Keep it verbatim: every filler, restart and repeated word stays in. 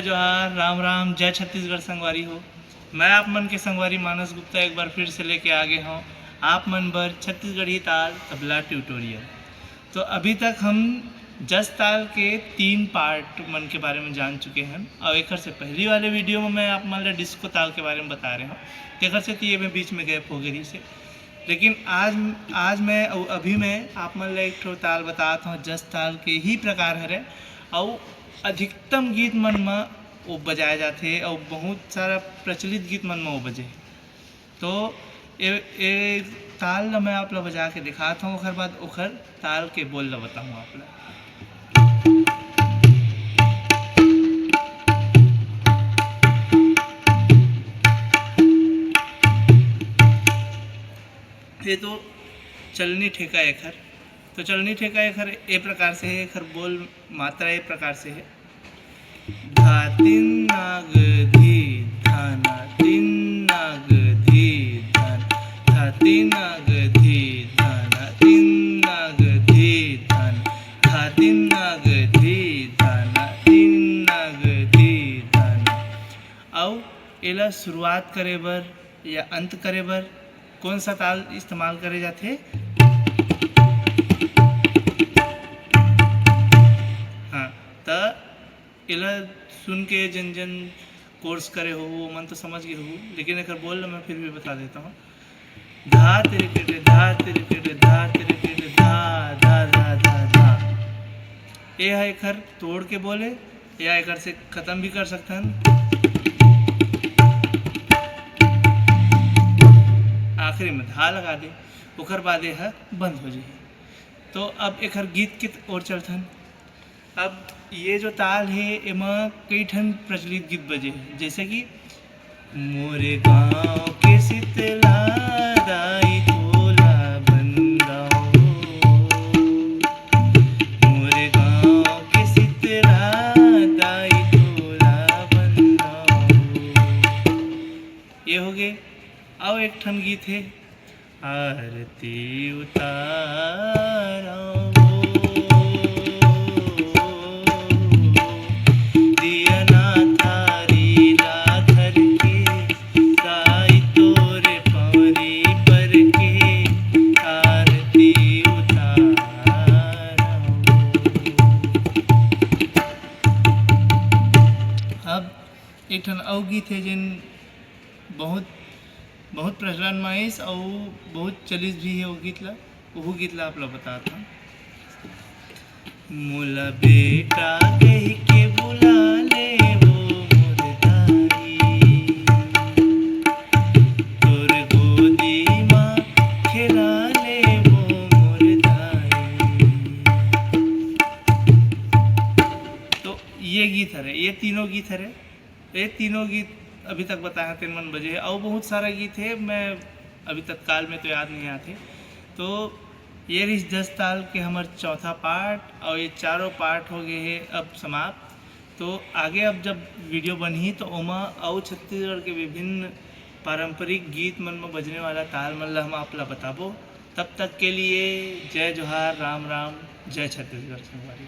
जोहार, राम राम, जय छत्तीसगढ़ संगवारी हो। मैं आप मन के संगवारी मानस गुप्ता एक बार फिर से लेके आ गए हूँ आप मन बर छत्तीसगढ़ी ताल तबला ट्यूटोरियल। तो अभी तक हम जस ताल के तीन पार्ट मन के बारे में जान चुके हैं, और एक से पहली वाले वीडियो में मैं आप मन ला डिस्को ताल के बारे में बता रहे हूँ, तेकर से ये मैं बीच में गैप हो गई से। लेकिन आज आज मैं अभी मैं आप मन ला एक ठो ताल बतात हूँ, जस ताल के ही प्रकार हरे, और अधिकतम गीत मन में वो बजाए जाथे और बहुत सारा प्रचलित गीत मन में वो बजे। तो ए, ए ताल ला मैं आप ला बजा के दिखात हूँ, ओकर बाद ओकर ताल के बोल ला बताऊँ आप ला। ये तो चलनी ठेका एखर। तो चलनी ठेका एखर ए प्रकार से है, एखर बोल मात्रा ए प्रकार से है। धा तीन नाग धी धाना, तीन नाग धी धाना, धा तीन नाग धी धाना, तीन नाग धी धाना, धा तीन नाग धी धाना, तीन नाग धी धाना। अउ एला शुरुआत करे बर या अंत करे बर कौन सा ताल इस्तेमाल करे जाथे? हाँ, त एला सुन के जन जन कोर्स करे हो, वो मन तो समझ गए हो, लेकिन एक बोल मैं फिर भी बता देता हूँ। धा तिरकिट, धा तिरकिट, धा तिरकिट, धा, धा, धा, धा, धा। ये है एकर तोड़ के बोले, या एकर से खत्म भी कर सकथन। आखिरी में धा लगा दे, ओकर बाद ये ह बंद हो जाए। तो अब एकर गीत के ओर चलथन। अब ये जो ताल है, एमा कई ठन प्रचलित गीत बजे हैं, जैसे कि मोरे गांव के शीतला दाई तोला बंदाओ, मोरे गांव के शीतला दाई तोला बंदाओ। ये हो गए। अउ एक ठन गीत है, आरती उतारो, दिया ना थारी ला धर के, साई तोरे पवरी पर के, आरती उतारो। अब एक ठन अउ गीत है, जिन बहुत बहुत प्रचलन में आइस अउ बहुत चलिस भी है वो गीत ला, वहू गीत ला आप ला बतात हन। मोला बेटा कहि के बुला ले वो मोर दाई, तोर गोदी मा खेला ले वो मोर दाई। तो ये गीत हरे, ये तीनों गीत हरे। ये तीनों गीत अभी तक बताया तेन मन बजे है, अउ बहुत सारा गीत है, मैं अभी तत्काल में तो याद नहीं आते। तो ये रिस जस ताल के हमर चौथा पार्ट, और ये चारों पार्ट हो गए हैं अब समाप्त। तो आगे अब जब वीडियो बनही तो ओमा अउ छत्तीसगढ़ के विभिन्न पारंपरिक गीत मन में बजने वाला ताल मन ला हम आप ला बताबो। तब तक के लिए जय जोहार, राम राम, जय छत्तीसगढ़ संगवारी।